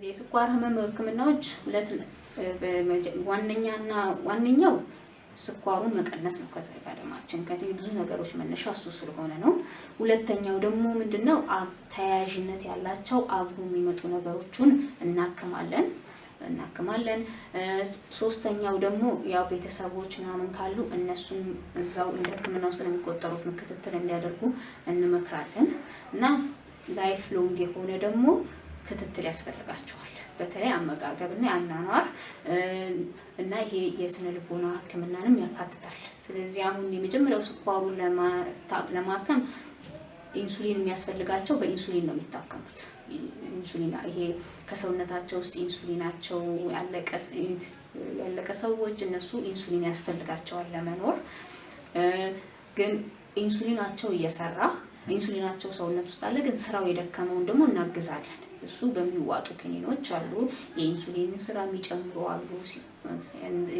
ስለዚህ የስኳር ህመም ህክምናዎች ሁለት፣ ዋነኛና ዋነኛው ስኳሩን መቀነስ ነው። ከዛ ከደማችን ብዙ ነገሮች መነሻ እሱ ስለሆነ ነው። ሁለተኛው ደግሞ ምንድነው? ተያያዥነት ያላቸው አብሮ የሚመጡ ነገሮችን እናክማለን። ሶስተኛው ደግሞ ያው ቤተሰቦች ምናምን ካሉ እነሱን እዛው እንደ ህክምና ውስጥ ነው የሚቆጠሩት፣ ክትትል እንዲያደርጉ እንመክራለን። እና life long የሆነ ደግሞ ክትትል ያስፈልጋቸዋል። በተለይ አመጋገብ እና የአኗኗር እና ይሄ የስነ ልቦና ህክምናንም ያካትታል። ስለዚህ አሁን የመጀመሪያው ስኳሩን ለማከም ኢንሱሊን የሚያስፈልጋቸው በኢንሱሊን ነው የሚታከሙት። ኢንሱሊን ይሄ ከሰውነታቸው ውስጥ ኢንሱሊናቸው ያለቀ ሰዎች እነሱ ኢንሱሊን ያስፈልጋቸዋል ለመኖር። ግን ኢንሱሊናቸው እየሰራ፣ ኢንሱሊናቸው ሰውነት ውስጥ አለ፣ ግን ስራው የደከመውን ደግሞ እናግዛለን። እሱ በሚዋጡ ክኒኖች አሉ። የኢንሱሊንን ስራ የሚጨምሩ አሉ።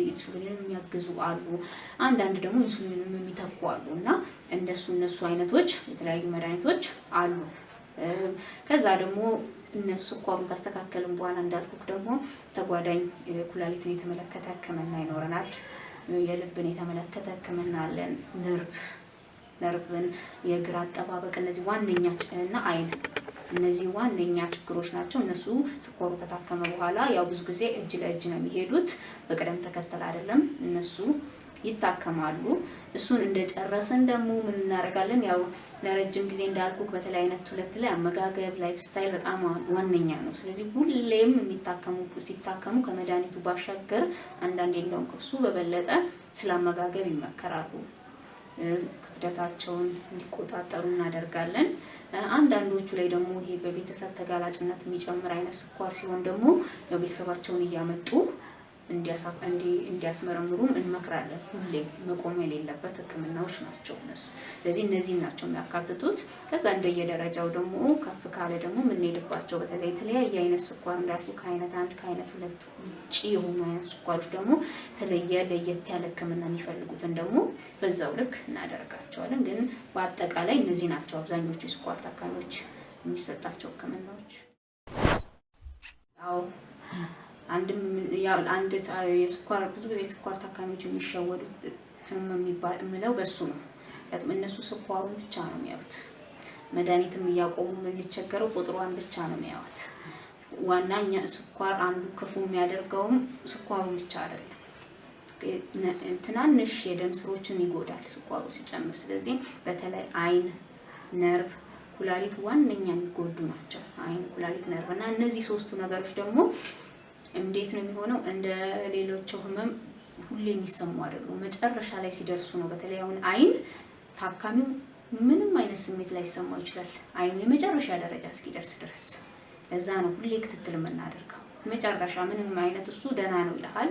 ኢንሱሊንን የሚያግዙ አሉ። አንዳንድ ደግሞ ኢንሱሊንን የሚተኩ አሉ እና እነሱ አይነቶች የተለያዩ መድኃኒቶች አሉ። ከዛ ደግሞ እነሱ ስኳሩን ካስተካከልን በኋላ እንዳልኩክ ደግሞ ተጓዳኝ ኩላሊትን የተመለከተ ሕክምና ይኖረናል። የልብን የተመለከተ ሕክምና አለን። ነርቭን፣ የእግር አጠባበቅ፣ እነዚህ ዋነኛ እና አይን፣ እነዚህ ዋነኛ ችግሮች ናቸው። እነሱ ስኳሩ ከታከመ በኋላ ያው ብዙ ጊዜ እጅ ለእጅ ነው የሚሄዱት፣ በቅደም ተከተል አይደለም። እነሱ ይታከማሉ። እሱን እንደጨረስን ደግሞ ምን እናደርጋለን? ያው ለረጅም ጊዜ እንዳልኩክ በተለይ አይነት 2 ላይ አመጋገብ፣ lifestyle በጣም ዋነኛ ነው። ስለዚህ ሁሌም የሚታከሙ ሲታከሙ ከመድኃኒቱ ባሻገር አንዳንዴ እንደውም ከሱ በበለጠ ስለ አመጋገብ ይመከራሉ። ክብደታቸውን እንዲቆጣጠሩ እናደርጋለን። አንዳንዶቹ ላይ ደግሞ ይሄ በቤተሰብ ተጋላጭነት የሚጨምር አይነት ስኳር ሲሆን ደግሞ ያው ቤተሰባቸውን እያመጡ እንዲያስመረምሩም እንመክራለን። ሁሌም መቆም የሌለበት ህክምናዎች ናቸው እነሱ። ስለዚህ እነዚህን ናቸው የሚያካትቱት። ከዛ እንደየደረጃው ደግሞ ከፍ ካለ ደግሞ የምንሄድባቸው በተለይ የተለያየ አይነት ስኳር እንዳልኩ ከአይነት 1 ከአይነት 2 ውጪ የሆኑ አይነት ስኳሮች ደግሞ የተለየ ለየት ያለ ህክምና የሚፈልጉትን ደግሞ በዛው ልክ እናደርጋቸዋለን። ግን በአጠቃላይ እነዚህ ናቸው አብዛኞቹ የስኳር ታካሚዎች የሚሰጣቸው ህክምናዎች። ያው አንድም ያው አንድ የስኳር ብዙ ጊዜ የስኳር ታካሚዎች የሚሸወዱት የሚባል የምለው በሱ ነው። ምክንያቱም እነሱ ስኳሩን ብቻ ነው የሚያዩት። መድኃኒትም እያቆሙ የምንቸገረው ቁጥሯን ብቻ ነው የሚያዩት። ዋናኛ ስኳር አንዱ ክፉ የሚያደርገውም ስኳሩን ብቻ አይደለም። ትናንሽ የደም ስሮችን ይጎዳል ስኳሩ ሲጨምር። ስለዚህ በተለይ አይን፣ ነርቭ፣ ኩላሊት ዋነኛ የሚጎዱ ናቸው። አይን፣ ኩላሊት፣ ነርቭ እና እነዚህ ሶስቱ ነገሮች ደግሞ እንዴት ነው የሚሆነው? እንደ ሌሎቹ ህመም ሁሌ የሚሰሙ አይደሉም። መጨረሻ ላይ ሲደርሱ ነው። በተለይ አሁን አይን ታካሚው ምንም አይነት ስሜት ላይሰማው ይችላል፣ አይኑ የመጨረሻ ደረጃ እስኪደርስ ድረስ። ለዛ ነው ሁሌ ክትትል የምናደርገው። መጨረሻ ምንም አይነት እሱ ደህና ነው ይልሃል።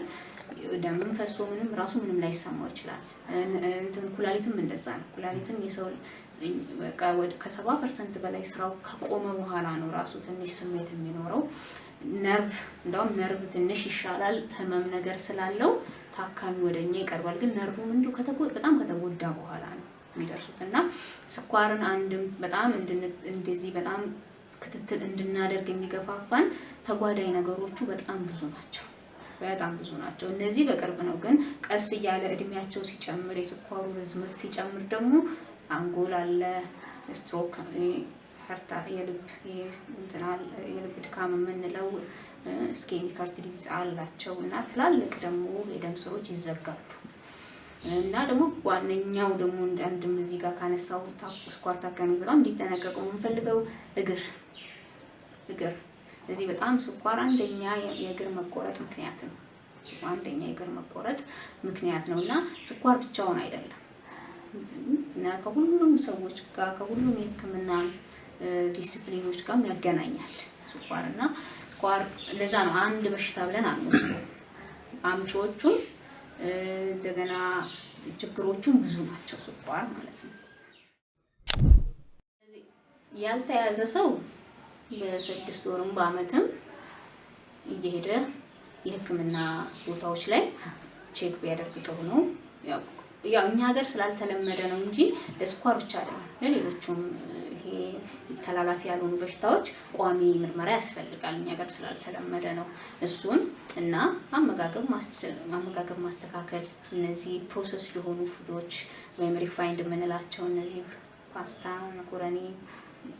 ደምም ፈሶ ምንም ራሱ ምንም ላይሰማው ይችላል። እንትን ኩላሊትም እንደዛ ነው። ኩላሊትም የሰው በቃ ወደ ከ70% በላይ ስራው ከቆመ በኋላ ነው ራሱ ትንሽ ስሜት የሚኖረው። ነርቭ እንደውም ነርቭ ትንሽ ይሻላል፣ ህመም ነገር ስላለው ታካሚ ወደኛ ይቀርባል። ግን ነርቭም እንዲሁ በጣም ከተጎዳ በኋላ ነው የሚደርሱት። እና ስኳርን አንድም በጣም እንደዚህ በጣም ክትትል እንድናደርግ የሚገፋፋን ተጓዳኝ ነገሮቹ በጣም ብዙ ናቸው። በጣም ብዙ ናቸው። እነዚህ በቅርብ ነው፣ ግን ቀስ እያለ እድሜያቸው ሲጨምር የስኳሩ ርዝመት ሲጨምር ደግሞ አንጎል አለ፣ ስትሮክ፣ heart የልብ ድካም የምንለው ischemic heart disease አላቸው እና ትላልቅ ደግሞ የደም ስሮች ይዘጋሉ። እና ደግሞ ዋነኛው ደግሞ አንድም እዚህ ጋር ካነሳው ስኳር ታካሚ በጣም እንዲጠነቀቁ የምንፈልገው እግር እዚህ በጣም ስኳር አንደኛ የእግር መቆረጥ ምክንያት ነው። አንደኛ የእግር መቆረጥ ምክንያት ነው እና ስኳር ብቻውን አይደለም። እና ከሁሉም ሰዎች ጋር ከሁሉም የሕክምና ዲሲፕሊኖች ጋር ያገናኛል ስኳር። እና ስኳር ለዛ ነው አንድ በሽታ ብለን አንወስደውም። አምጪዎቹም እንደገና ችግሮቹም ብዙ ናቸው ስኳር ማለት ነው። ያልተያዘ ሰው በ6 ወርም በአመትም እየሄደ የህክምና ቦታዎች ላይ check ቢያደርግ ጥሩ ነው። ያው ያው እኛ ሀገር ስላልተለመደ ነው እንጂ ለስኳር ብቻ አይደለም፣ ለሌሎቹም ይሄ ተላላፊ ያልሆኑ በሽታዎች ቋሚ ምርመራ ያስፈልጋል። እኛ ሀገር ስላልተለመደ ነው እሱን እና አመጋገብ ማስተካከል፣ እነዚህ process የሆኑ food ኦች ወይም refined የምንላቸው እነዚህ ፓስታ፣ መኮረኒ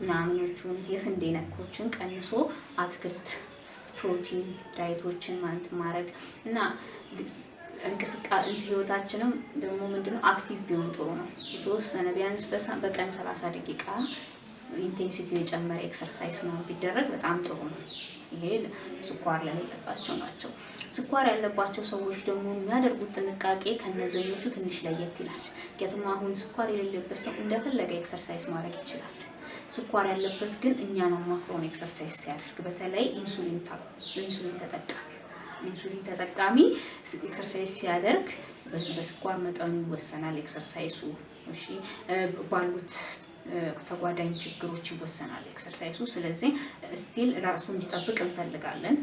ምናምኖቹን፣ የስንዴ ነኮችን ቀንሶ አትክልት፣ ፕሮቲን diet ኦችን ማለት ማድረግ እና እንቅስቃሴ፣ ህይወታችንም ደግሞ ምንድነው active ቢሆን ጥሩ ነው። የተወሰነ ቢያንስ በቀን 30 ደቂቃ intensity የጨመረ exercise ምናምን ቢደረግ በጣም ጥሩ ነው። ይሄ ስኳር ለሌለባቸው ናቸው። ስኳር ያለባቸው ሰዎች ደግሞ የሚያደርጉት ጥንቃቄ ከነዘኞቹ ትንሽ ለየት ይላል። ምክንያቱም አሁን ስኳር የሌለበት ሰው እንደፈለገ exercise ማድረግ ይችላል። ስኳር ያለበት ግን እኛን አማክሮን exercise ሲያደርግ፣ በተለይ ኢንሱሊን ተጠቃሚ exercise ሲያደርግ በስኳር መጠኑ ይወሰናል exercise ኡ። እሺ፣ ባሉት ተጓዳኝ ችግሮች ይወሰናል exercise ኡ። ስለዚህ still ራሱ እንዲጠብቅ እንፈልጋለን።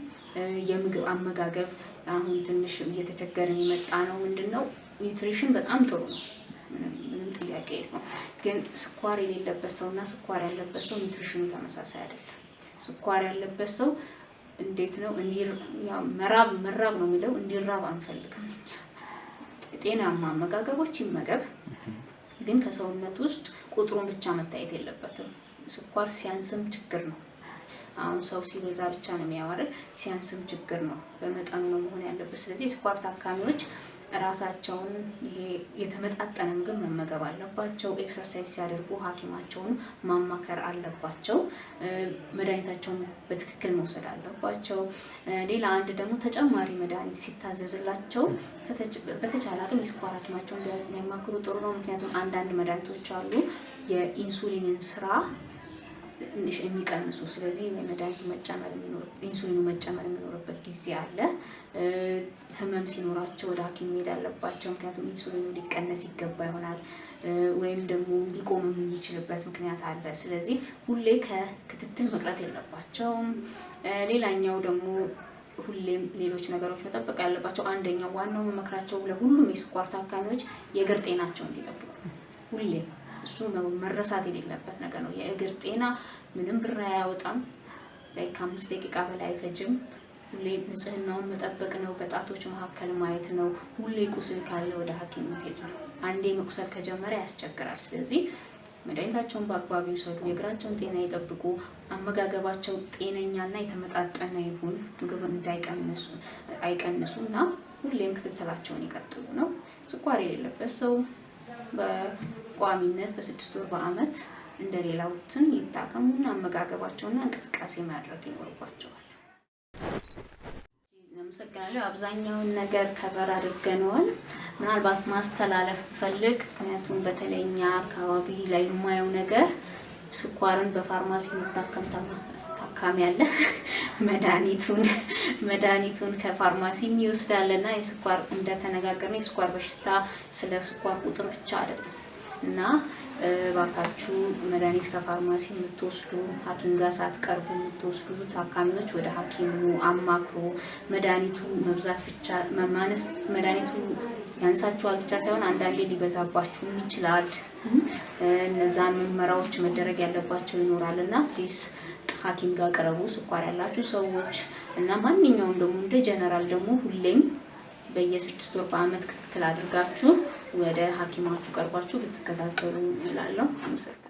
የምግብ አመጋገብ አሁን ትንሽ እየተቸገርን የመጣ ነው። ምንድን ነው፣ nutrition በጣም ጥሩ ነው፣ ምንም ጥያቄ የለውም። ግን ስኳር የሌለበት ሰው እና ስኳር ያለበት ሰው nutrition ኑ ተመሳሳይ አይደለም። ስኳር ያለበት ሰው እንዴት ነው መራብ መራብ ነው የሚለው፣ እንዲራብ አንፈልግም እኛ። ጤናማ አመጋገቦች ይመገብ፣ ግን ከሰውነት ውስጥ ቁጥሩን ብቻ መታየት የለበትም። ስኳር ሲያንስም ችግር ነው። አሁን ሰው ሲበዛ ብቻ ነው የሚያወራው፣ ሲያንስም ችግር ነው። በመጠኑ ነው መሆን ያለበት። ስለዚህ የስኳር ታካሚዎች ራሳቸውን ይሄ የተመጣጠነ ምግብ መመገብ አለባቸው። Exercise ሲያደርጉ ሐኪማቸውን ማማከር አለባቸው። መድኃኒታቸውን በትክክል መውሰድ አለባቸው። ሌላ አንድ ደግሞ ተጨማሪ መድኃኒት ሲታዘዝላቸው በተቻለ አቅም የስኳር ሐኪማቸውን ቢያማክሩ ጥሩ ነው። ምክንያቱም አንዳንድ መድኃኒቶች አሉ የኢንሱሊንን ስራ ትንሽ የሚቀንሱ። ስለዚህ የመድኃኒቱ መጨመር ኢንሱሊኑ መጨመር የሚኖርበት ጊዜ አለ። ህመም ሲኖራቸው ወደ ሐኪም መሄድ አለባቸው። ምክንያቱም ኢንሱሊኑ ሊቀነስ ይገባ ይሆናል ወይም ደግሞ ሊቆም የሚችልበት ምክንያት አለ። ስለዚህ ሁሌ ከክትትል መቅረት የለባቸውም። ሌላኛው ደግሞ ሁሌም ሌሎች ነገሮች መጠበቅ ያለባቸው፣ አንደኛው ዋናው መመክራቸው ለሁሉም የስኳር ታካሚዎች የእግር ጤናቸውን እንዲጠብቁ፣ ሁሌም እሱ መረሳት የሌለበት ነገር ነው። የእግር ጤና ምንም ብር አያወጣም። ላይ ከ5 ደቂቃ በላይ አይፈጅም። ሁሌ ንጽህናውን መጠበቅ ነው። በጣቶች መካከል ማየት ነው። ሁሌ ቁስል ካለ ወደ ሐኪም መሄድ ነው። አንዴ መቁሰል ከጀመረ ያስቸግራል። ስለዚህ መድኃኒታቸውን በአግባቡ ይውሰዱ፣ የእግራቸውን ጤና ይጠብቁ፣ አመጋገባቸው ጤነኛና የተመጣጠነ ይሁን፣ ምግብ እንዳይቀንሱ አይቀንሱ እና ሁሌም ክትትላቸውን ይቀጥሉ ነው። ስኳር የሌለበት ሰው በቋሚነት በ6 ወር፣ በአመት እንደሌላውትን ይታከሙና አመጋገባቸውና እንቅስቃሴ ማድረግ ይኖርባቸዋል። አመሰግናለሁ። አብዛኛውን ነገር cover አድርገነዋል። ምናልባት ማስተላለፍ ብፈልግ፣ ምክንያቱም በተለይ እኛ አካባቢ ላይ የማየው ነገር ስኳርን በፋርማሲ የሚታከም ታካሚ አለ። መድኃኒቱን ከፋርማሲ የሚወስዳል እና የስኳር እንደተነጋገርነው የስኳር በሽታ ስለ ስኳር ቁጥር ብቻ አይደለም እና እባካችሁ መድኃኒት ከፋርማሲ የምትወስዱ፣ ሐኪም ጋር ሳትቀርቡ የምትወስዱ ታካሚዎች ወደ ሐኪሙ አማክሮ፣ መድኃኒቱ መብዛት ብቻ ማነስ፣ መድኃኒቱ ያንሳችኋል ብቻ ሳይሆን አንዳንዴ ሊበዛባችሁም ይችላል። እነዛን ምርመራዎች መደረግ ያለባቸው ይኖራል እና please ሐኪም ጋር ቅረቡ ስኳር ያላችሁ ሰዎች። እና ማንኛውም ደግሞ እንደ ጀነራል ደግሞ ሁሌም በየ6 ወር፣ በአመት ክትትል አድርጋችሁ ወደ ሐኪማችሁ ቀርባችሁ ብትከታተሉ እላለሁ። አመሰግናለሁ።